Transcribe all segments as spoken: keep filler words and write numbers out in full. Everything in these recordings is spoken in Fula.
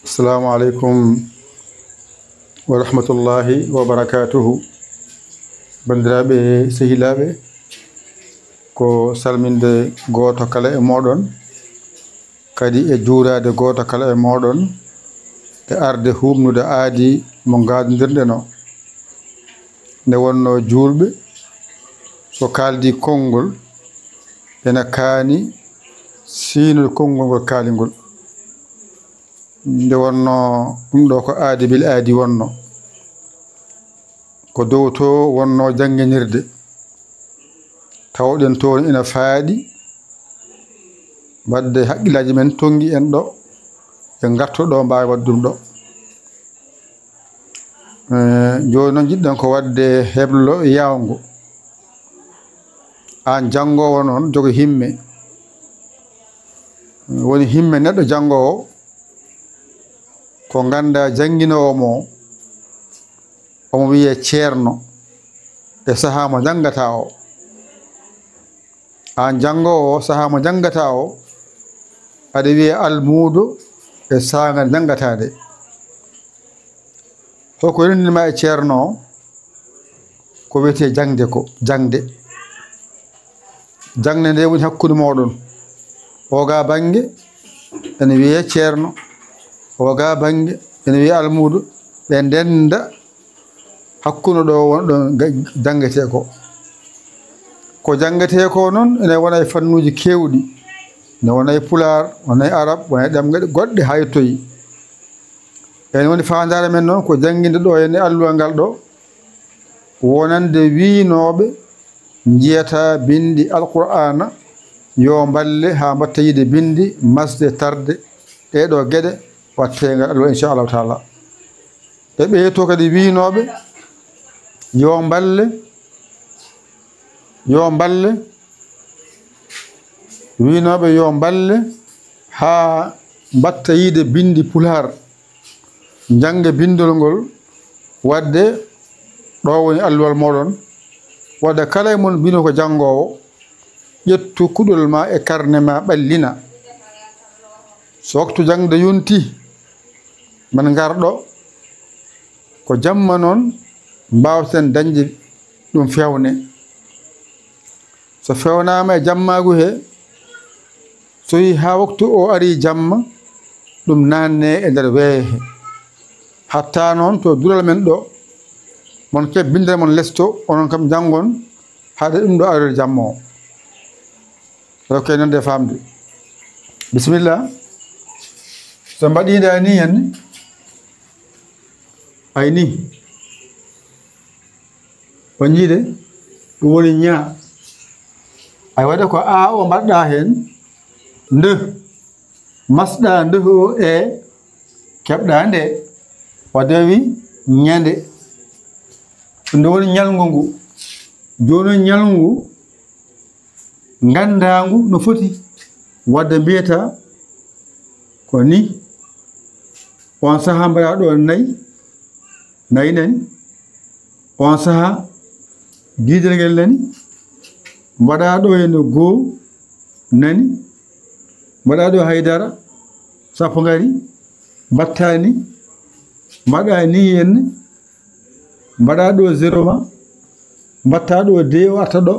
Assalamu aleykum wa rahmatullahi wa barakatuhu. Banndiraaɓe, sehilaaɓe, ko salminde gooto kala e mooɗon, kadi e juuraade gooto kala e mooɗon, e arde huumnude aadi mo ngaadondirɗen o. Nde wonnoo juulɓe, so kaaldi konngol, ena kaani siinude konngol ngol kaali ngol. Nde wonnoo ɗum ɗo ko aadi bil aadi wonnoo, ko dow to wonnoo jannginirde, tawɗen toon ina faaɗi waɗde haqqillaaji men tonngi en ɗo, ɓe ngartu ɗo mbaawi waɗde ɗum ɗo. Eh, jooni noon njiɗɗen ko waɗde heblo yawngo. Aan janngoowo noon jogo himme. Woni himme neɗɗo janngoowo ko nganndaa jannginoowo mo, omo wiyee ceerno e sahaa mo njanngataa o. Aan janngoowo, sahaa mo njanngataa o, aɗa wiyee almuudo e sahaa ngal njanngataa nde. Hoko renndini ma e ceerno o? Ko wiyetee jaŋde ko, jaŋde. Jaŋde nde woni hakkunde mooɗon. Oga bannge ene wiyee ceerno, oga bannge ene wiyee almuudo, ɓe ndennda hakkunde ɗo won ɗon ga-, janngetee ko. Ko janngetee ko noon ene wona e fannuuji keewɗi, ene wona e pulaar, wona e arab, wona e ɗemɗe goɗɗe haytoyi. Ene woni faandaare men noon ko jannginde ɗo henne alluwal ngal ɗo, wonande wiynooɓe njiyata binndi Alqur'aana, yo mballe haa mbatta yiide binndi masde tarde ɗee ɗo geɗe wattee ngal alluwal, inchallahu taala. E ɓeyto kadi wiynooɓe yo mballe, yo mballe, wiynooɓe yo mballe haa mbatta yiide binndi pulaar, njannge binndol ngol, waɗde ɗo woni alluwal mooɗon, waɗde kala e mon mbino ko janngoowo, ƴettu kuɗol ma e karne ma ɓallina. So waktu jaŋde yonti, men ngar ɗo, ko jamma noon mbaawten dañde ɗum feewne. So feewnaama e jammaagu he, so yii haa waktu o ari jamma, ɗum naanne e nder weehe he. Hatta noon to dural men ɗo, mon keɓ binndere mon lesto, onon kam njanngon haade ɗum ɗo aroyde jamma o. Rokke noon de faamde. Bisimilla. So mbaɗiiɗa ni en, ay ni. On njiide, ɗum woni ñaa. Ay waɗa ko a o mbaɗɗa heen, nde. Masɗa nde o e, keɓɗa nde. Wadde wi ñande. Ɗum ɗo woni ñalngu ngu. Jooni ñalngu ngu, nganndaangu no foti. Wadde mbiyata ko ni, on sahaa mbaɗa ɗo nayi, nayi nani. On sahaa diidel ngel nani, mbaɗa ɗo henne goo nani, mbaɗa ɗo haydara, sappo ngari, mbatta ni, mbaɗa ni henne, mbaɗa ɗo zéro ma, mbatta ɗo deux o arta ɗo,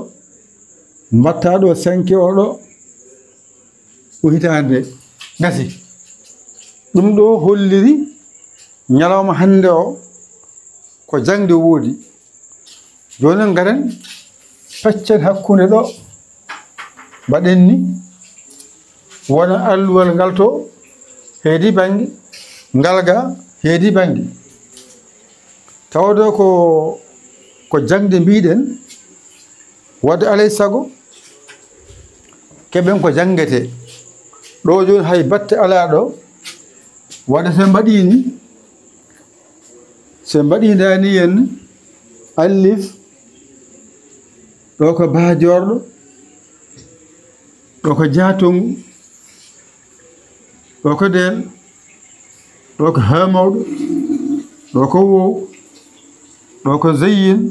mbatta ɗo cinq o ɗo, o hitaande nde gasi. Ɗum ɗo holliri ñalawma hannde o ko jaŋde woodi. Jooni ngaren peccen hakkunde ɗo, mbaɗen ni, wona alluwal ngal to heedi bannge, ngal ga heedi bannge. Tawde ko, ko jaŋde mbiɗen, wadde alay sago keɓen ko jaŋngetee. Ɗo jooni hay batte alaa ɗo, wadde so en mbaɗii ni, so en mbaɗii ndaa ni en alif, ɗo ko baa joorɗo, ɗo ko jaatungu, ɗo ko deel, ɗo ko haa mawɗo, ɗo ko wow, ɗo ko zayyin,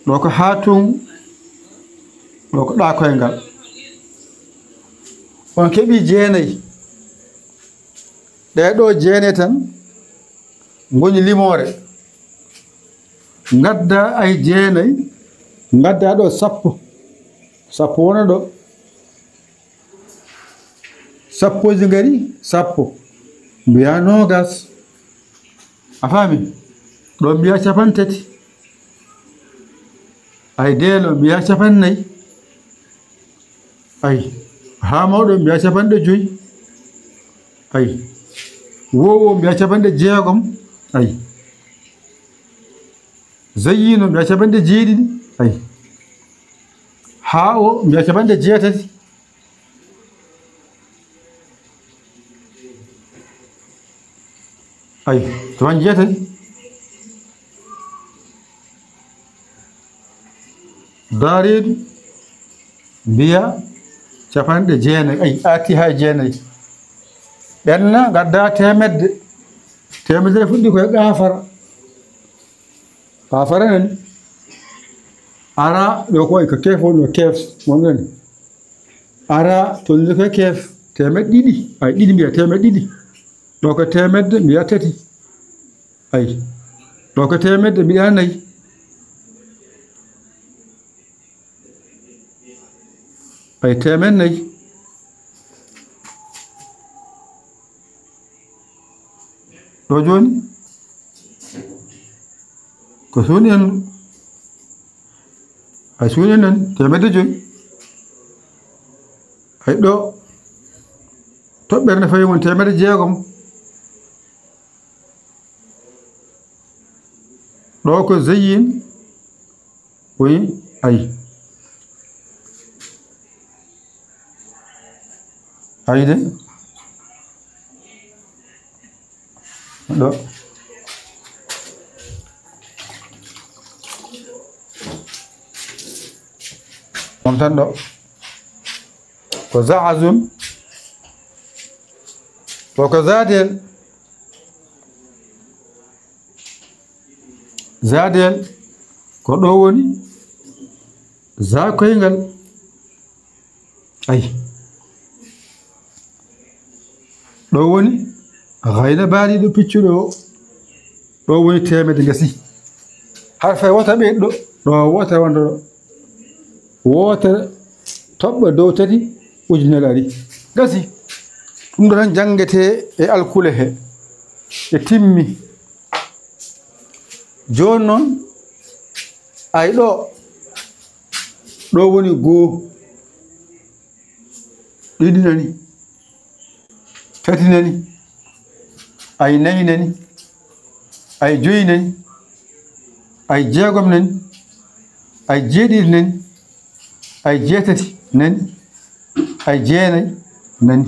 ɗo ko haa tun, ɗo ko ɗa koyngal. On keɓii jeenayi. Ɗee ɗo jeenayi tan ngoni limoore. Ngadda ay jeenayi, ngadda ɗo sappo. Sappo wona ɗo. Sappooji ngari, sappo. Mbiya noogas. A faami? Ɗo mbiya capantati. Ay deelo mbiya capannay. Ay. Haa mawɗo mbiya capanɗe joy. Ay. Wowo mbiya capanɗe jeegom. Ay. Zayyino mbiya capanɗe jeeɗiɗi. Ay. Haa o mbiya capanɗe jeetati. Ay, capanɗe jeetati. Daareedu mbiya capanɗe jeenayi. Ay, arti haa jeenayi. Ɓenna ngadda teemedde. Teemedde fuɗɗi koye gaafara. Gaafara nani. Ara ɗo ko wayi ko keef woni, keef woni nani. Ara tolni ko keef teemedde ɗiɗi. Ay, ɗiɗi mbiya teemedde ɗiɗi. Ɗo ko teemedde mbiya tati. Ay. Ɗo ko teemedde mbiya nayi. Ay, teemedde nayi. Ɗo jooni ko suuni en, ay suuni en nani teemedde joy. Ay, ɗo toɓɓere ne fawi won teemedde jeegom. Ɗo ko zayyin. Oui, ay. Ay de. Ɗo. On tan ɗo. Ko za'azun. Ko ko zaadel. Zaadel, ko ɗo woni za koyngal. Ay. Ɗo woni gayna baaliiɗo piccuɗo o. Ɗo woni teemedde gasi. Harfe wota ɓeydo, ɗo wota wonda ɗo. Wootere toɓɓa dow tati, ujunere ari. Gasi. Ɗum ɗo tan janngetee e alkule he. E timmi. Jooni noon, ay ɗo, ɗo woni goo. Ɗiɗi nani. Tati nani. Ay nayi nani. Ay joyi nani. Ay jeegom nani. Ay jeeɗiɗi nani. Ay jeetati nani. Ay jeenayi nani.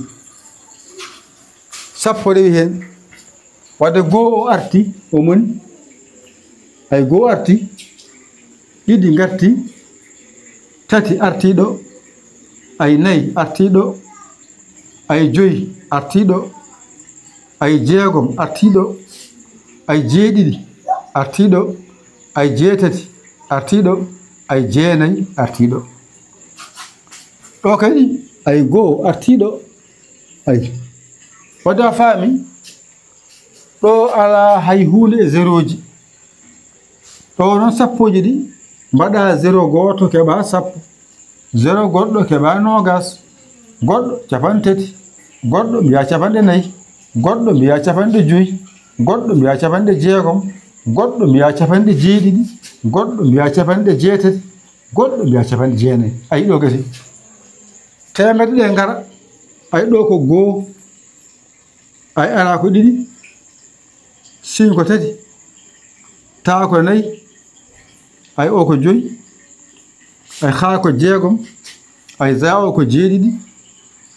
Sappo rewi heen. Wadde goo o arti, o moni. Ay goo arti. Ɗiɗi ngarti. Tati arti ɗo. Ay nayi arti ɗo. Ay joyi arti ɗo. Ay jeegom arti ɗo. Ay jeeɗiɗi arti ɗo. Ay jeetati arti ɗo. Ay jeenayi arti ɗo. Ɗo kadi ay goo arti ɗo. Ay. Wadde a faami, ɗo alaa hay huunde e zerooji. Ɗo noon sappooji ɗi mbaɗa zero gooto keɓa sappo. Zero goɗɗo keɓa noogas. Goɗɗo capantati. Goɗɗo mbiya capanɗe nayi. Goɗɗo mbiya capanɗe joyi. Goɗɗo mbiya capanɗe jeegom. Goɗɗo mbiya capanɗe jeeɗiɗi. Goɗɗo mbiya capanɗe jeetati. Goɗɗo mbiya capanɗe jeenayi. Ayi ɗo gasi. Teemedde ɗe ngara. Ay, ɗo ko goo. Ay, ara ko ɗiɗi. Sin ko tati. Taa ko nay. Ay, o ko joy. Ay, xaa ko jeegom. Ay, za o ko jeeɗiɗi.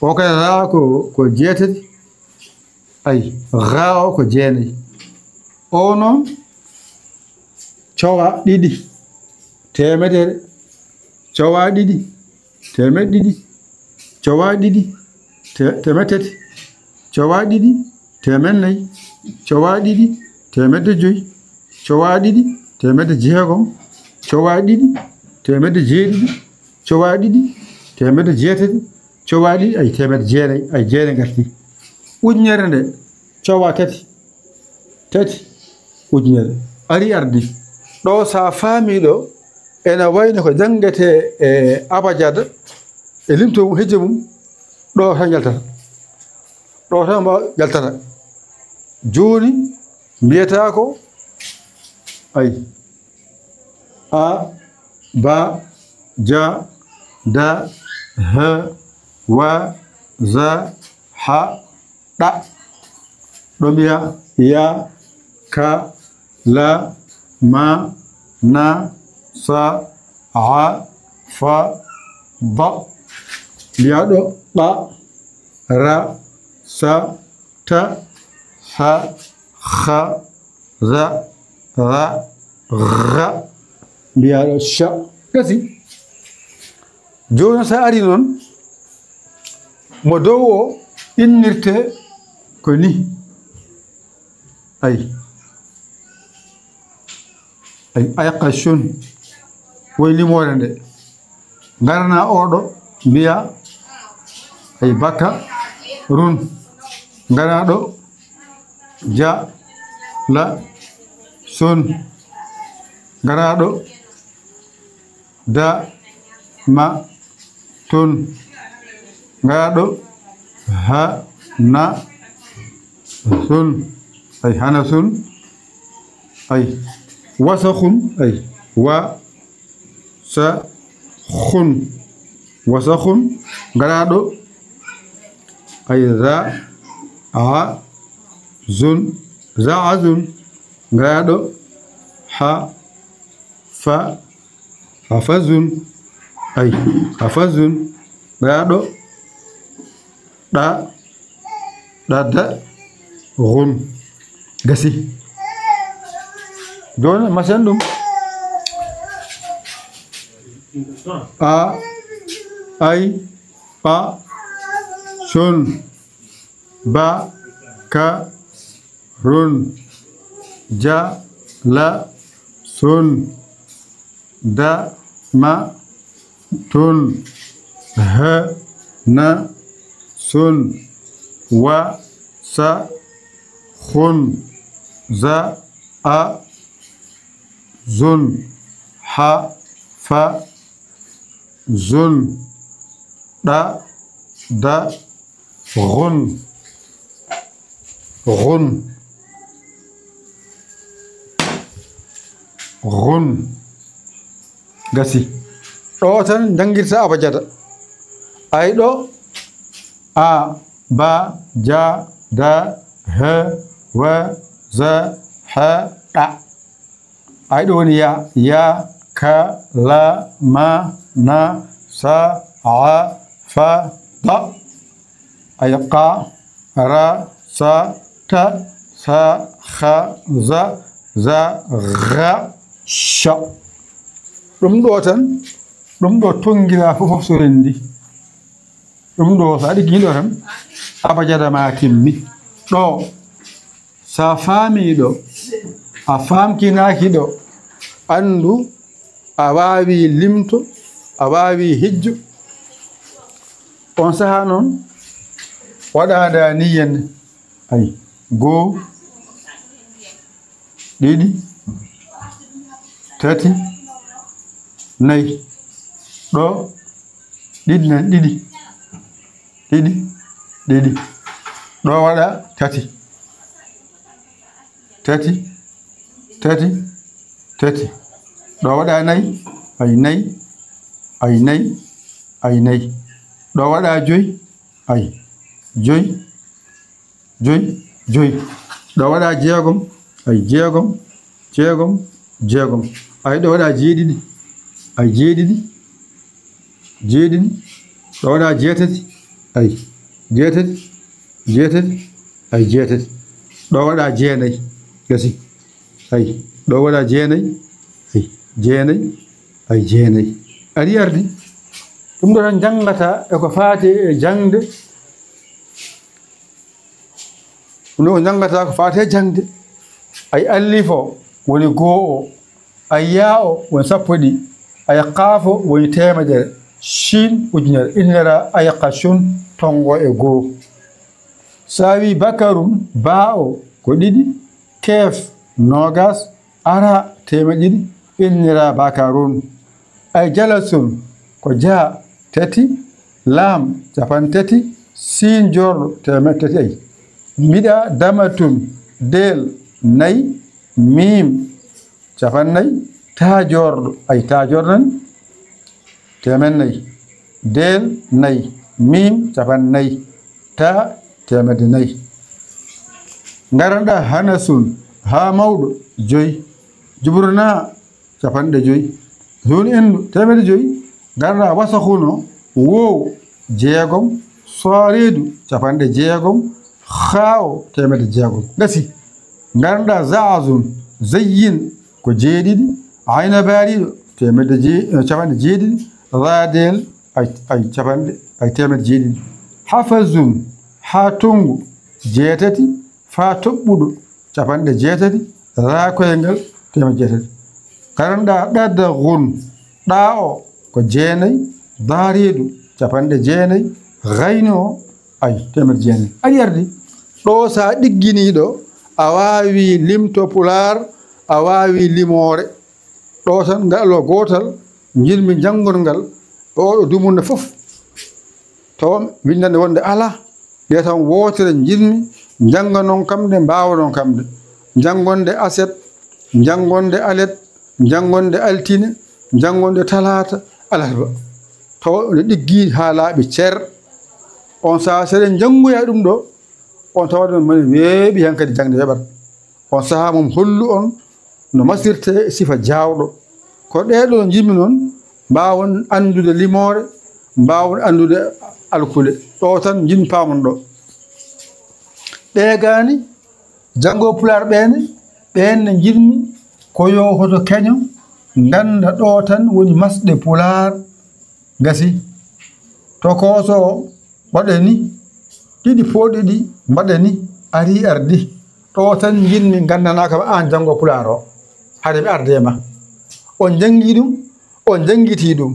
O kay ra ko, ko jeetati. Ay, ra o ko jeenay. O noon, cowa ɗiɗi, teemedere, cowa ɗiɗi, teemeɗɗe ɗiɗi, cowa ɗiɗi, te-, teemeɗɗe tati, cowa ɗiɗi, teemeɗɗe nayi, cowa ɗiɗi, teemeɗɗe joy, cowa ɗiɗi, teemeɗɗe jeegom, cowa ɗiɗi, teemeɗɗe jeeɗiɗi, cowa ɗiɗi, teemeɗɗe jeetati, cowa ɗiɗi, ay, teemeɗɗe jeenay, ay, jeenay ngarti. Ujunere nde, cowa tati, tati, ujunere. Ari ardi. Ɗo, so a faamii ɗo, ena wayno ko janngetee e abajada, e limto mum, hejje mum, ɗo tan yaltata. Ɗo tan mbo yaltata. Jooni, mbiyataa ko, ay, a, ba, ja, da, ha, wa, za, ha, ɗa. Ɗo mbiya, ya, ka, la, ma, na, sa, a, fa, ba. Mbiya ɗo, ɓa, ra, sa, ta, ha, xa, za, ra, ra. Mbiya ɗo, sha. Gasi. Jooni, so a ari noon, mo dow o innirte ko ni. Ay. Ay, ay, qashun. Woy limoore nde. Ngarana oɗo, mbiya, ay, baka, run. Ngara ɗo, ja, la, sun. Ngara ɗo, da, ma, tun. Ngara ɗo, ha, na, sun. Ay, hana sun. Ay, wasakhun. Ay, wa, sa, khun. Wasakhun. Ngara ɗo. Ay, za, a, zun. Za, a, zun. Ngara ɗo. Ha, fa, hafazun. Ay, hafazun. Ngara ɗo. Ɗa, ɗa, da, gun. Gasi. Jooni, masen ɗum. A, ay, ɓa, sun, ba, ka, run, ja, la, sun, da, ma, tun, ha, na, sun, wa, sa, khun, za, a, zun, ha, fa, zun, ɗa, da, gun. Gun. Gun. Gasi. Ɗo tan njanngirta abajada. Ay ɗo. A, ba, ja, da, ha, wa, za, ha, ɗa. Ay ɗo woni ya, ya, ka, la, ma, na, sa, a, fa, da. Ay qa, ra, sa, ta, sa, kha, za, za, gha, sha. Ɗum ɗo tan, ɗum ɗo tonngiraa fof, fof so renndi. Ɗum ɗo, so a ɗiggiino tan, abajada ma timmi. Ɗo, so a faamii ɗo, a faamkinaaki ɗo, anndu a waawii limto, a waawii hijjo. On sahaa noon, waɗaandaa nii heen. Ay, goo, ɗiɗi, tati, nayi. Ɗo, ɗiɗi, nayi, ɗiɗi. Ɗiɗi, ɗiɗi. Ɗo waɗa tati. Tati, tati, tati. Ɗo waɗa nayi, ay, nayi, ay, nayi, ay, nayi. Ɗo waɗa joyi, ay. joy, joy, joy. Ɗo waɗa jeegom, ay, jeegom, jeegom, jeegom. Ay, ɗo waɗa jeeɗiɗi, ay, jeeɗiɗi, jeeɗiɗi. Ɗo waɗa jeetati, ay, jeetati, jeetati, ay, jeetati. Ɗo waɗa jeenay, gasi. Ay, ɗo waɗa jeenay, ay, jeenay, ay, jeenay. Ari ardi. Ɗum ɗo tan janngata e ko faati e jaŋde. Ɗum ɗo janngata ko faati e jaŋde. Ay, allif o woni goo o. Ay, yaa o woni sappo ɗiɗi. Ay, qaaf o woni teemedere. Ciin ujunere. Innira ay, qacun, tonngo e goo. Saawi bakarun, baa o ko ɗiɗi. Keef noogas, ara teemeɗe ɗiɗi, innira bakarun. Ay, jalasun ko jaa tati, laam capanɗe tati, siin joorɗo teemeɗe tati. Ay, miɗa damatun, deel nay, miim capanɗe nay, taa joorɗo, ay, taa joorɗo nan, teemeɗe nay, deel nay, miim capanɗe nay, taa teemedde nay. Ngaranɗa hanasun, haa mawɗo, joy. Juburna, capanɗe joy. Zun endu, teemedde joy. Ngaranɗa wasahuno, woow, jeegom. Sooreedu, capanɗe jeegom. Haa o, teemedde jeegom. Gasi. Ngaranɗa zaazun, zayyin, ko jeeɗiɗi. Ayna baariɗo, teemedde jee-, eh, capanɗe jeeɗiɗi. Raadeel, ay, ay, capanɗe, ay, teemedde jeeɗiɗi. Hafazun, haa tonngu, jeetati. Faa toɓɓuɗo, capanɗe jeetati. Raa koyngal, teemedde jeetati. Ngaranɗa ɗadagun, ɗaa o ko jeenay. Daariidu, capanɗe jeenay. Gayno o, ay, teemedde jeenay. Aɗi ardi. Ɗo, so a ɗigginii ɗo, a waawi limto pulaar, a waawi limoore. Ɗo tan, ngal ɗo gootal, njiɗmi janngol ngal, ɗo ɗo dumunde fof. Tawa winndande wonde alaa, ɗe tan wootere njiɗmi, njannganon kam nde, mbaawanon kam nde. Njanngonde aset, njanngonde alet, njanngonde altine, njanngonde talaata, alarba. Tawa ne ɗiggi haa laaɓi cer. On sahaa, so eɗen njanngoya ɗum ɗo, on tawat on mone weeɓi hankadi jaŋde weɓat. On sahaa mum hollu on no masirte e sifa jaawɗo. Ko ɗee ɗoo njimmi noon mbaawon anndude limoore, mbaawon anndude alkule. Ɗoo tan njin paamon ɗo. Ɓee gaani, janngo pulaar ɓee ne, ɓeen ne njimmi ko yo hoto keño, ngannda ɗoo tan woni masɗe pulaar. Gasi. Tokooso o waɗa ni, ɗiɗi pooɗi ɗi mbaɗa ni, ari ardi. Ɗo tan njiɗmi nganndanaa kam aan janngo pulaar o, hade mi arde ma. On njanngi ɗum, on njanngitii ɗum.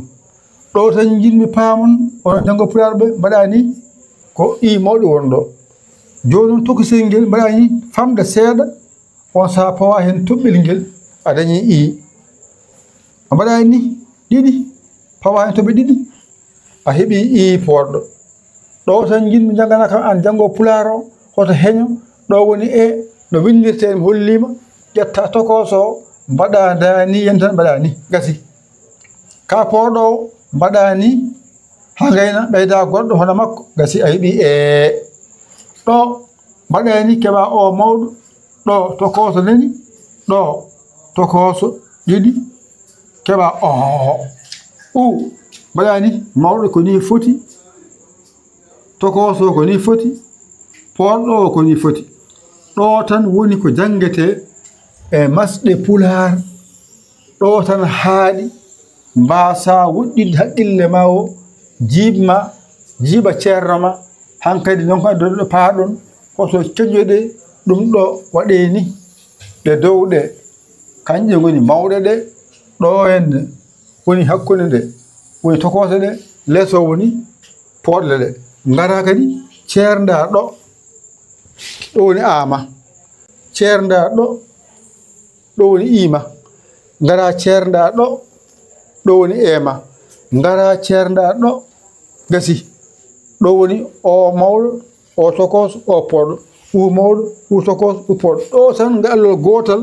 Ɗo tan njiɗmi paamon, onon janngo pulaar ɓe mbaɗa ni, ko i mawɗo won ɗo. Jooni noon tokosel ngel mbaɗa ni famɗa seeɗa, on saha pawa heen toɓɓel ngel, a dañi i. A mbaɗa ni ɗiɗi, pawa heen toɓɓe ɗiɗi, a heɓi i pooɗɗo. Ɗo tan njiɗmi njannganaa kam aan janngo pulaar o, hoto heño, ɗo woni e, no winndirtee, mi holliima, ƴetta tokooso o, mbaɗa ndaa ni, yen tan mbaɗa ni, gasi. Ka pooɗo o, mbaɗa ni, haa ngayna, ɓeyda goɗɗo hono makko, gasi a heɓi e. Ɗo, mbaɗa ni, keɓa o mawɗo, ɗo, tokooso nani, ɗo, tokooso ɗiɗi, keɓa o. U, mbaɗa ni, mawɗo ko ni foti, tokooso ko ni foti, pooɗɗo ko ni foti. Ɗo tan woni ko janngetee e masɗe pulaar. Ɗo tan haaɗi, mbaasaa woɗɗinde haqqille ma o, jiiɓ ma, jiiɓa ceerno ma, hankadi noon ko addude ɗo paaɗon, hoto keñoɗe ɗum ɗo waɗee ni. Ɗe dow ɗe, kañƴe ngoni mawɗe ɗe, ɗo henne woni hakkunde nde, woni tokooso ɗe, lees o woni pooɗle ɗe. Ngara kadi ceernda ɗo, ɗo woni aama. Ceernda ɗo, ɗo woni iima. Ngara ceernda ɗo, ɗo woni eema. Ngara ceernda ɗo, gasi. Ɗo woni o mawɗo, o tokos, o pooɗɗo. U mawɗo, u tokos, u pooɗɗo. Ɗo tan ngal gootal,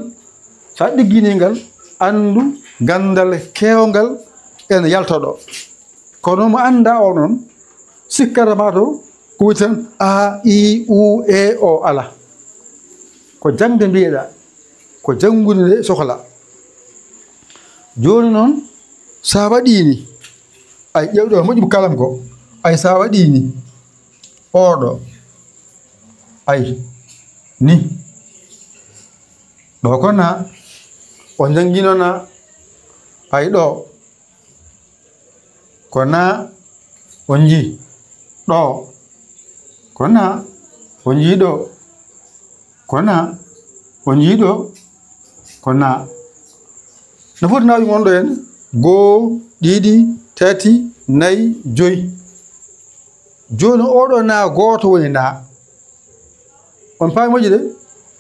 so a ɗigginii ngal, anndu ganndal keewngal ene yalta ɗo. Kono mo anndaa o noon, sikkata ma to, Ko woni tan a, i, u, e, o, alaa. Ko jaŋde mbiyeɗaa, ko janngude nde sohla. Jooni noon, so a waɗii ni, ay, ƴeew ɗo moƴƴi kalam ko, ay, so a waɗii ni, oɗo, ay, ni, ɗo ko na, o janngino na, ay, ɗo, ko na, o nji, ɗo, ko na, o nji ɗo, ko na, o nji ɗo, ko na. No foti nawde wonɗo heen? Goo, ɗiɗi, tati, nayi, joyi. Jooni oɗo na gooto woni na. On paami moƴƴi de?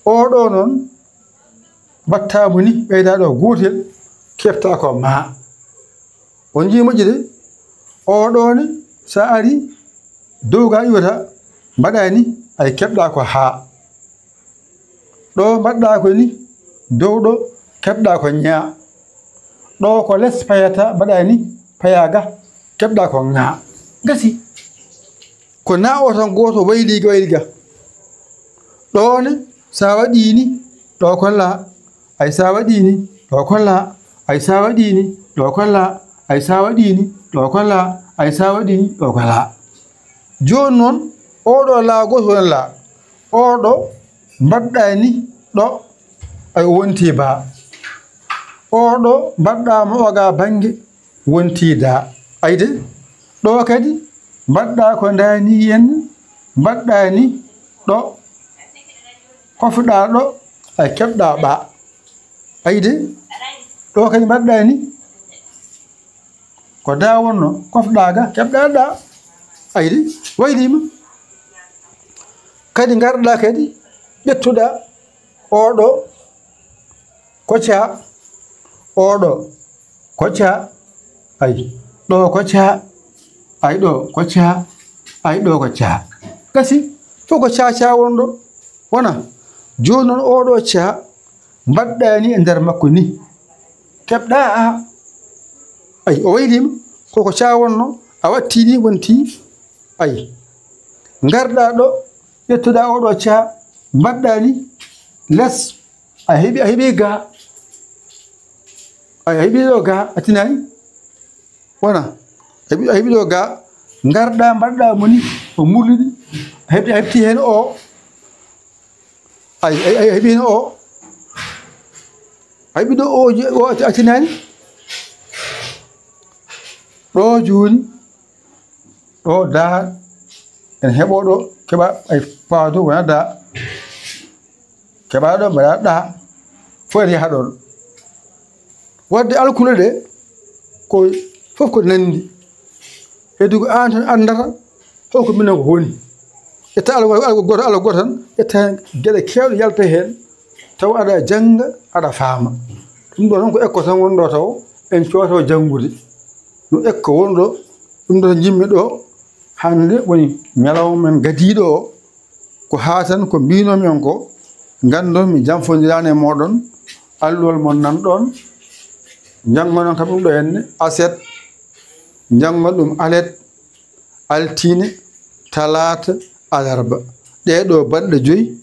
Oɗo noon, mbaɗtaa mo ni, ɓeydaa ɗo gootel, keɓtaa ko ma. On njii moƴƴi de? Oɗo ne, so a ari, dow ga iwata, mbaɗaa ni, ay keɓɗaa ko haa. Ɗo mbaɗɗaa ko ni, dow ɗo keɓɗaa ko ñaa. Ɗo ko les payata, mbaɗaa ni, payaa ga, keɓɗaa ko ŋaa. Gasi. Ko na o tan gooto wayli ga, wayli ga. Ɗo ne, so a waɗii ni, ɗo ko laa. Ay so a waɗii ni, ɗo ko laa. Ay so a waɗii ni, ɗo ko laa. Ay so a waɗii ni, ɗo ko laa. Ay so a waɗii ni, ɗo ko laa. Jooni noon, oɗo laa gooto woni laa. Oɗo mbaɗɗaa ni ɗo, ay o wonti baa. Oɗo mbaɗɗaa mo o ga bannge, wonti daa. Ay de, ɗo kadi mbaɗɗaa ko ndaani yen, mbaɗɗaa ni ɗo, kofɗaa ɗo, ay keɓɗaa ɓaa. Ay de, ɗo kadi mbaɗɗaa ni. Ko daa wonno, kofɗaa ga, keɓɗaa ɗaa. Ay de, wayliima. Kadi ngarɗaa kadi, ƴettuɗaa oɗo ko caa, oɗo ko caa, ay, ɗo ko caa, ay, ɗo ko caa, ay, ɗo ko caa. Gasi, fof ko caa caa wonɗo. Wona, jooni noon oɗo caa, mbaɗɗaa ni e nder makko ni. Keɓɗaa a. Ay, o wayliima, koko caa wonno, a watti ni wonti. Ay, ngarɗaa ɗo, ƴettuɗaa oɗo caa, mbaɗɗaa ni les, a heɓi, a heɓi ga. Ay, a heɓi ɗo ga, a tinaani? Wona, a heɓi, a heɓi ɗo ga, ngarɗaa, mbaɗɗaa mo ni, o murlini, a heɓi, a heɓti heen o. Ay, ay, ay, a heɓi heen o. A heɓi ɗo o, o, a tinaani? Ɗo jooni, ɗo daa, en heɓo ɗo, keɓa, ay, paado, wona daa. Keɓa ɗo, mbaɗa ɗa, fof ene yaha ɗon. Wadde alkule ɗe, ko fof ko nanndi. Heddi ko aan tan anndata, holko minen ko woni. Ƴetta algo, algo gooto, algo gooto tan, ƴetta heen geɗe keewɗe yalta heen, tawa aɗa jannga, aɗa faama. Ɗum ɗo noon ko ekko tan woni ɗo taw, en cooto janngude. No ekko woni ɗo, ɗum ɗo tan njimmi ɗo, hannde woni ñalawma men gadiiɗo o, ko haa tan ko mbiinoomi on ko, nganndon mi janfondiraani e mooɗon, alluwal mon nan ɗoon, njanngonon kam ɗum ɗo henne, aset, njanngon ɗum alet, altine, talaata, alarba. Ɗee ɗoo balɗe joyi,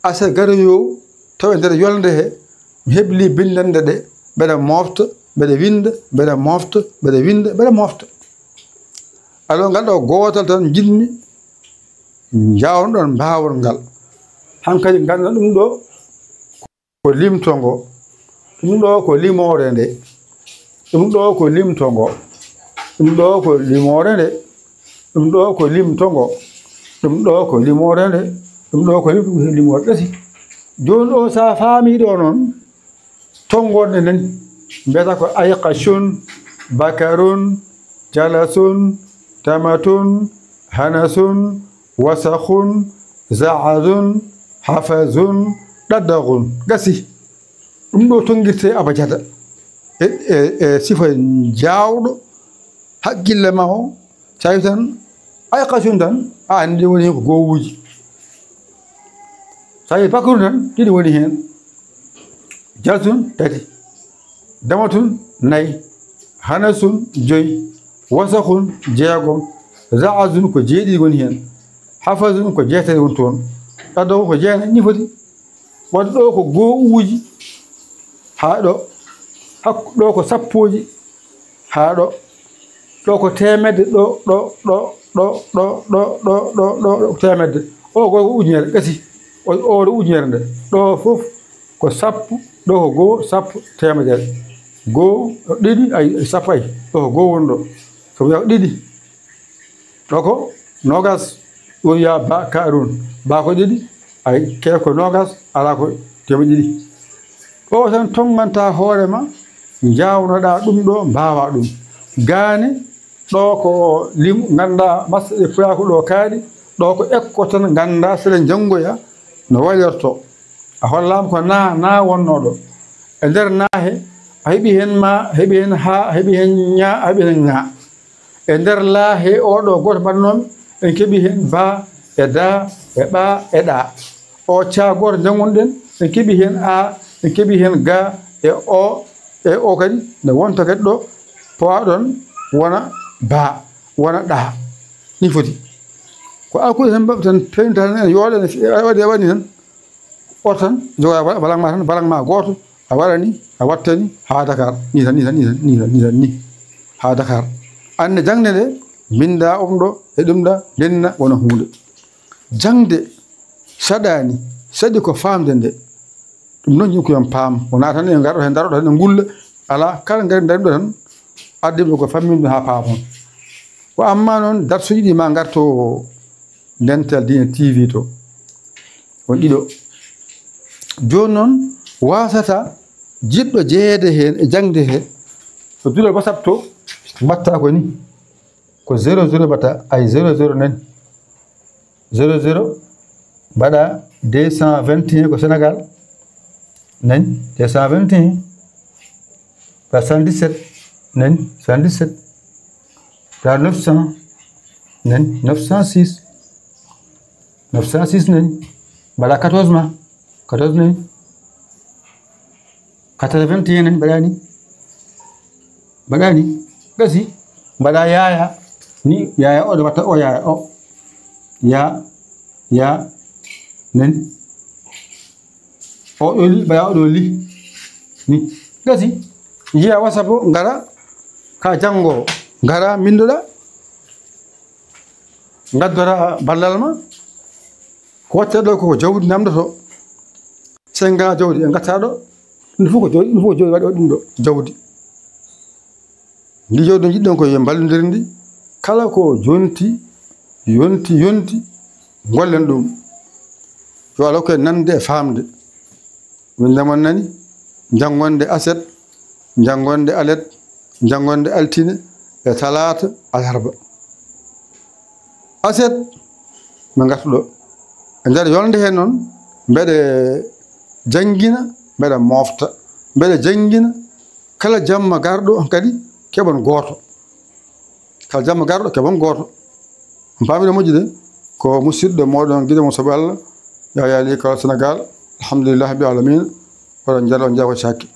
aset garoyoowo, tawa e nder yolnde he, mi hebli binndannde ɗe, mbeɗa moofta, mbeɗa winnda, mbeɗa moofta, mbeɗa winnda, mbeɗa moofta. Alors, ngal ɗo gootal tan njiɗmi, njaawon ɗon mbaawon ngal. Hankadi ngannda ɗum ɗo ko limto ngo. Ɗum ɗo ko limoore nde. Ɗum ɗo ko limto ngo. Ɗum ɗo ko limoore nde. Ɗum ɗo ko limto ngo. Ɗum ɗo ko limoore nde. Ɗum ɗo ko lim-, limoore ɗati. Jooni ɗo, so a faamii ɗo noon, tonngol ne nani. Mbiyata ko ayqacun, bakarun, jalasun, tamatun, hanasun, wasakun, zaazun, hafazun, ɗaddagun. Gasi. Ɗum ɗo tonngirte abajada. E, e, e sifa jaawɗo hakkille ma o, tawi tan ayqacun tan, a anndi woni heen ko goowuuji. Tawi bakarun tan, ɗiɗi woni heen. Jalsun, tati. Damatun, nayi. Hanasun, joyi. Wasakun, jeegom. Zaazun, ko jeeɗiɗi woni heen. Hafasun ko jeetati woni toon. Ɗaɗo ko jeenayi ni foti. Waɗi ɗo ko goo uji. Haa ɗo. Hakku ɗo ko sappooji. Haa ɗo. Ɗo ko teemedde, ɗo, ɗo, ɗo, ɗo, ɗo, ɗo, ɗo, ɗo, ɗo, ɗo, teemedde. O goo ko ujunere, gasi. O, o ɗo ujunere nde. Ɗo fof ko sappo, ɗo ko goo, sappo, teemedere. Goo, ɗiɗi, ay, ay, sappo ay. Ɗo ko goo woni ɗo. So wiyaa ko ɗiɗi. Ɗo ko noogas, ɗo wiyaa ba kaarun. Ba ko ɗiɗi, ay, kee ko noogas, alaa ko teemedde ɗiɗi. O tan tonngantaa hoore ma, njaawnoɗaa ɗum ɗo, mbaawaa ɗum. Gaane, ɗo ko lim, nganndaa masɗe ɗe puyaa ko ɗo kaaɗi, ɗo ko ekko tan, nganndaa sere njanngoya no waylorto. A hollaama ko naa, naa wonnoo ɗo. E nder naa he, a heɓi heen ma, a heɓi heen haa, a heɓi heen ñaa, a heɓi heen ŋaa. E nder laa he oɗo gooto mbaɗnoomi, en keɓi heen ba, e da, e ɓa, e ɗa. O ca gooto njanngunɗen, en keɓi heen a, en keɓi heen ga, e o, e o kadi, ne wonta kadi ɗo, powaaɗon wona ba, wona ɗa. Ni foti. Ko alkuɗe tan mbaɗ tan, pewnta tan en yooɗa, ne fi-, waɗi, waɗi tan. O tan, joga wa-, balang ma tan, balang ma gooto, a waɗani, a wattani, haa Dakar. Ni tan, ni tan, ni tan, ni tan, ni tan, ni. Haa Dakar. Annde jaŋde nde, mbinnda ɗum ɗo, e ɗum ɗa, ndenna, wona huunde. Jaŋde saɗaani, saɗi ko faamde nde. Ɗum noon, yimɓe ko yon paam. Wonaa tan en ngarɗo heen, ndaroɗo heen, en ngulla. Alaa, kala ngari ndarimɗo tan, addimɗo ko famminde haa paamon. Ko amma noon, darsuuji ɗi ma ngarto Dental Diine T V to. On ɗiɗo. Jooni noon, waasata jiɗɗo jeyeede heen e jaŋde he, to duɗal WhatsApp to, mbaɗta ko ni. Ko zéro zéro mbaɗta, ay zéro zéro nani. Zéro zéro, mbaɗa deux cent vingt et un ko Sénégal. Nani, deux cent vingt et un. Mbaɗa soixante-dix-sept, nani, soixante-dix-sept. Mbaɗa neuf cents, nani, neuf cent six. Neuf cent six nani. Mbaɗa quatorze ma, quatorze nani. Quatre-vingt et un nani, mbaɗa ni. Mbaɗa ni. Gasi. Mbaɗa yaaya. Ni yaaya o, ɗo watta o yaaya o. Ya, ya, nani. O ɗo li, mbaɗa o ɗo li. Ni. Gasi. Njiya WhatsApp o, ngara. Ka janngo. Ngara, mbinndoɗa. Ngaddora ballal ma. Ko watta ɗo ko jawdi namdoto. Sey ngalaa jawdi, en ngattaa ɗo. Ɗum fof ko jawdi, ɗum fof ko jawdi waɗi, waɗi ɗum ɗo, jawdi. Ndi jawdi njiɗɗon ko yo mballondir ndi. Kala ko jonti, yonti, yonti, ngollen ɗum. Yo Allah hokku en nande e faamde. Min ndemon nani, janngonde aset, janngonde alet, janngonde altine, e talaata, alarba. Aset, min ngartu ɗo. E nder yolnde hee noon, mbeɗe janngina, mbeɗe moofta, mbeɗe janngina. Kala jamma garɗo kadi, keɓon gooto. Kala jamma garɗo, keɓon gooto. On paami ɗo moƴƴude? Ko musidɗo mooɗon, giɗo mo soɓe Allah, Yahya Ly Kawal Sénégal. Alhamdulillahi rabbil alamina. Oɗon njara, on njaafo cakke.